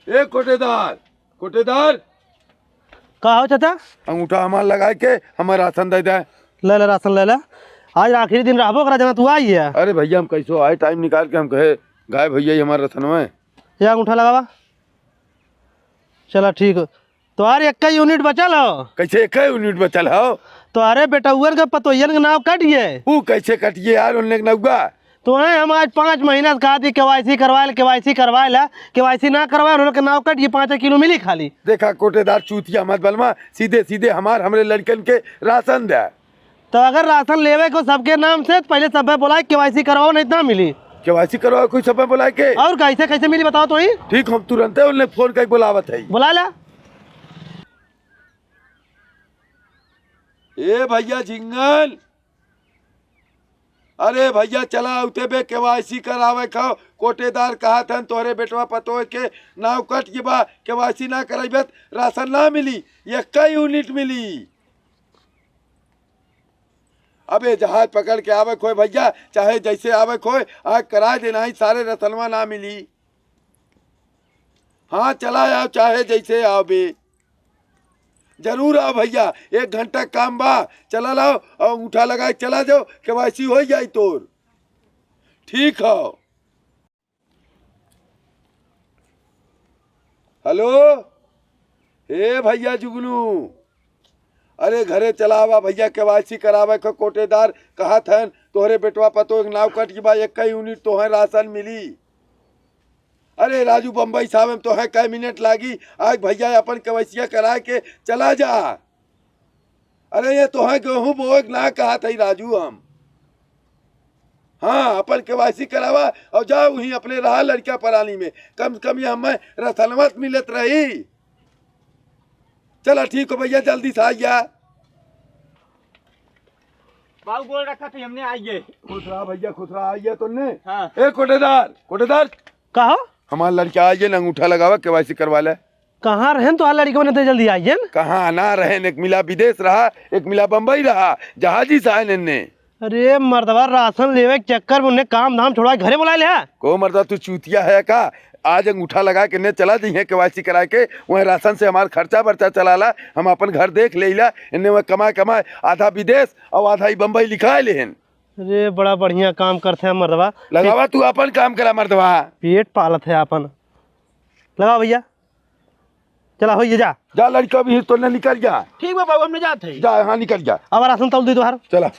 ए कोटेदार, कोटेदार का हो चाचा? अंगूठा हमार लगा के हमार राशन दे दे। ले ले राशन ले ले, आज आखिरी दिन रहबो करा जना तू आई है। अरे भैया हम कैसो आए टाइम निकाल के, हम कहे गाय भैया हमार राशन में। ये अंगूठा लगावा। चला ठीक, तुम्हारे एक यूनिट बचल हो। कैसे एक यूनिट बचल हो? तो अरे बेटा उन के पतोयन के नाव कटिए। ऊ कैसे कटिए यार, उनने के नौगा तो है हम आज 5 महीना से कहा थी केवाईसी करवाए, केवाईसी करवाए ला, केवाईसी ना करवाए उन्होंने नाव कटिए, 5 किलो मिली खाली। देखा कोटेदार चूतिया मत बलमा, सीधे सीधे हमार हमरे लड़कन के राशन दे। तो अगर राशन लेवे को सबके नाम से तो पहले सब बोला केवाईसी करवाओ, नहीं इतना मिली। केवाईसी करवाओ कोई सब बोला के? और कैसे कैसे मिली बताओ तो ही। ठीक, हम तुरंत उन्हें फोन कर बुलावत है। बुला ला। ए भैया झिंगन, अरे भैया चला उते बे केवाईसी करावे खाओ। कोटेदार कहा थन तोहरे बेटवा पतोय के नाव कट के बा, केवाईसी ना कराइबे राशन ना मिली, एक यूनिट मिली। अबे जहाज पकड़ के आवे खोए भैया, चाहे जैसे आवे खोए, आज करा देना ही सारे रसनवा ना मिली। हाँ चला आओ चाहे जैसे आओ बे, जरूर आओ भैया, 1 घंटा काम बा, चला लाओ और अंगूठा लगा के चला जाओ, केवाईसी हो जाए तोर। ठीक हो। हेलो ए भैया जुगनू, अरे घरे चलावा भैया केवाईसी करावे के कोटेदार कहा थन तोहरे बेटवा पतो एक नाव कट के बा, 1 यूनिट तो है राशन मिली। अरे राजू बम्बई साहब हम तो है कै मिनट लागी, आज भैया अपन केवाईसी करा के चला जा। अरे ये तो है गेहूँ बोए ना कहा था राजू हम। हाँ अपन केवाईसी करावा और जाओ वहीं अपने रहा लड़का परानी में, कम से कम ये हमें रसनवत मिलत रही। चला ठीक हो भैया जल्दी से आइया। बाबू बोल रखा था हमने आइए। खुश रहा भैया, खुश रहा, आइए तुमने। हाँ। ए कोटेदार, कोटेदार कहा हमारा लड़का आइए ना अंगूठा लगावा केवाईसी करवा ले। कहाँ रहे तो लड़के ने जल्दी आइए। कहाँ ना रहे, एक मिला विदेश रहा, एक मिला बम्बई रहा, जहाजी से आए ने। अरे मर्दवा राशन लेवे के चक्कर में उन्हें काम धाम छोड़ा घरे बुला लिया। को मर्दा तू चूतिया है का, आज अंगूठा लगा के ने चला दी है केवाईसी करा के, वह राशन से हमारा खर्चा बर्चा चला ला, हम अपन घर देख ले ला, इन्ने वह कमाए कमाए आधा विदेश और आधा ही बम्बई लिखा लेहन। अरे बड़ा बढ़िया काम करते हैं मर्दवा। लगावा तू अपन काम करा मर्दवा, पेट पालत है अपन। लगाओ भैया, चला हो ये जा जा लड़का भी तो ने निकल जा। ठीक है बाबू हमने जाते जा, हाँ निकल जा। अब राशन तौल दी दोहर। चला।